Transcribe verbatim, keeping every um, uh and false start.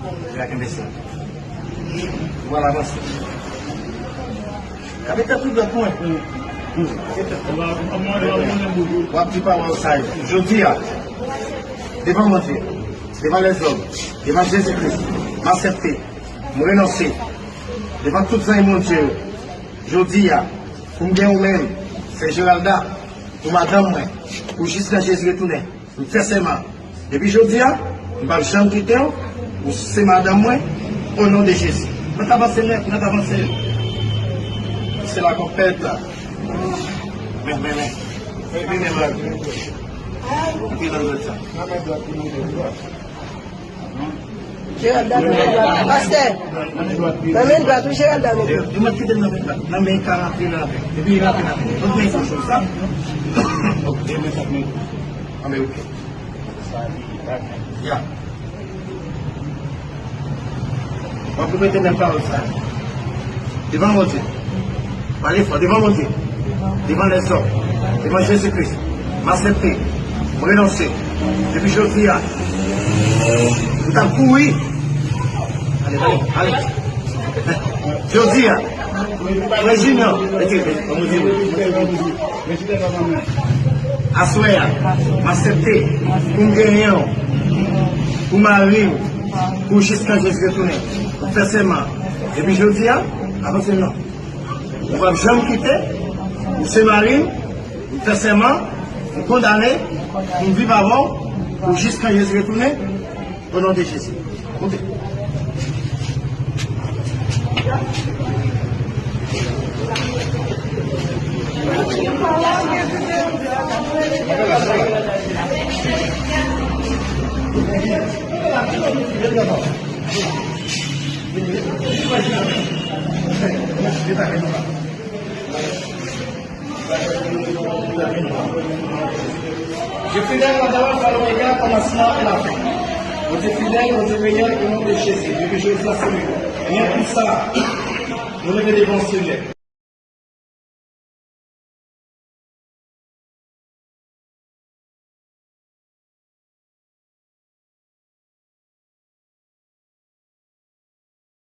Li pa kenbe sa. Ou pral avanse. Kanpe tèt ou dwat mwen. W ap di pawòl sa yo. Jodi a, devan Bondye, devan lèzòm, devan Jezi Kris, m aksepte, m renonse, devan tout zanmi Bondye yo, jodi a, pou m gen ou menm, sè Geralda, pou madanm mwen, pou jiskan Jezi retounen. M fè sèman. Depi jodi a, m p ap janm kite w. Ou se madanm mwen, o non de Jezi. Mwen t avanse nèt, mwen t avanse. Se la konpèt la. Men, men, men. Men, men, men, men. Antre nan dwèt sa. Geralda nan men dwat. Pastè, nan men dwat, wi, Geralda mete. Yo mèt kite l nan men dwat. Nan men ka rantre nan men. Epi rantre nan men. Tout men sa chòt sa. Ok, men sa men. Anben, ok. Ya. W ap repete menm pawòl sa. Devan Bondye. Pale fò, devan Bondye. Devan lèzòm. Devan Jezi Kris. M aksepte. M renonse. Depi jodi a. M t ap kouri. Ale, ale, ale. Jodi a. Frè Junior. Mete, mete, mete. Aswè a, m aksepte pou m genyen w, pou mari m, pou jiskan Jezi retounen. M fè sèman. Epi jodi a, avanse non. Ou p ap janm kite, ou se mari m, m fè sèman, m kondane, pou m viv avè w, pou jiskan Jezi retounen. O non de Jezi. Moute. Dye fidèl, Madanm Alfa Omega, kòmansman e lafen. Bondye fidèl, Bondye reyèl, o non de Jezi, depi jodi a, Senyè. Anyen pou sa, nou leve devan w, Senyè.